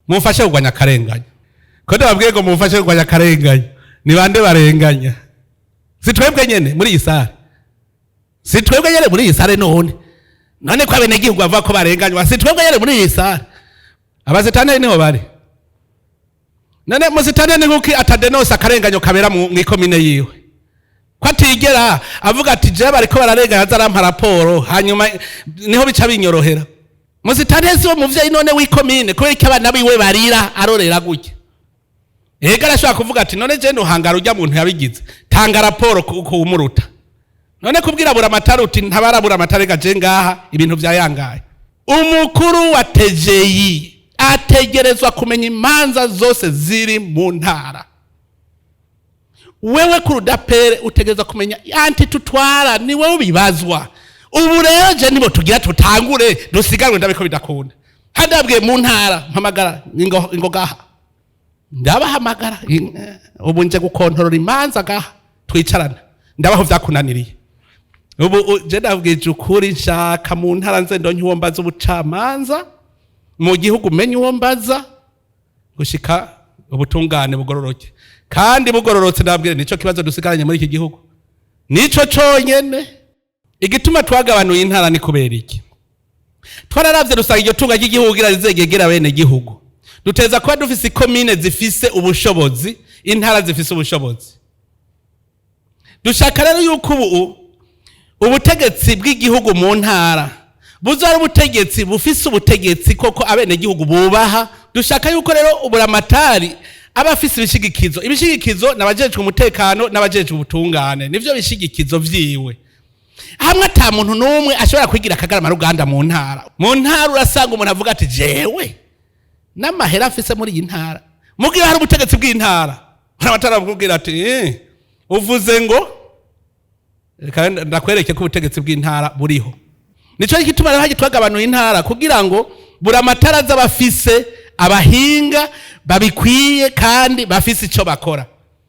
Mumfashe kurwanya akarenganya. Ko ndababwiye ngo mumfashe kurwanya akarenganya, ni bande barenganya? Si twebwe nyene muri iyi salle? Si twebwe nyene muri iyi salle? None ko abenegihugu bavuga ko barenganywa, si twebwe nyene muri iyi salle? Abazitane niho bari. None muzitane ni kuki atadenonsa akarenganyo kabera mw'ikomine yiwe? Ko atigera avuga ati: "Je bariko bararenganya, aza arampa raporo," hanyuma niho bica binyorohera. Muzitane si wo muvyeyi none w'ikomine? Kubera iki abana biwe barira arorera gutya? Ega arashobora kuvuga ati: "None je ntuhangara urya muntu yabigize, tanga raporo kuwumuruta." None kubwira buramatari uti: "Ntabarabura amatari gaje ngaha, ibintu vyayangaye." Umukuru wa TGI ategerezwa kumenya imanza zose ziri mu ntara. Wewe cour d'appel utegerezwa kumenya anti tutwara, ni wewe ubibazwa. Ubu rero je nibo tugira tutangure dusiganwe, ndabiko bidakunda. Hadabwiye mu ntara, mpamagara ingo, ingo gaha, ndabahamagara. Ubu nje gukontorora imanza gaha, twicarana, ndabaho vyakunaniriye. Ubu je ndabwije ukuri, nshaka mu ntara nze ndonke uwo mbaza ubucamanza, mu gihugu menye uwo mbaza, gushika ubutungane bugororoke. Kandi bugororotse, ndababwire, nico kibazo dusigaranye muri iki gihugu, nico conyene. Igituma twagabanuye intara ni kubera iki? Twararavye dusanga iryo tunga ry'igihugu kugira rizegegera bene gihugu, duteza kuba dufise ikomine zifise ubushobozi, intara zifise ubushobozi. Dushaka rero yuko ubu ubutegetsi bw'igihugu mu ntara buzo ari ubutegetsi bufise ubutegetsi koko abenegihugu bubaha. Dushaka yuko rero uburamatari aba afise ibishigikizo. Ibishigikizo n'abajejwe umutekano n'abajejwe ubutungane, nivyo bishigikizo vyiwe. Hamwe ata muntu n'umwe ashobora kwigira akagarama ruganda mu ntara. Mu ntara urasanga umuntu avuga ati: "Jewe n'amahera afise muri iyi ntara." Mugihe hari ubutegetsi bw'intara, amatara bakubwira ati: "Uvuze ngo reka ndakwereke ko ubutegetsi bw'intara buriho." Nico gituma rero hagitwagabanuye intara, kugira ngo buri amatara z'abafise abahinga babikwiye kandi bafise ico bakora.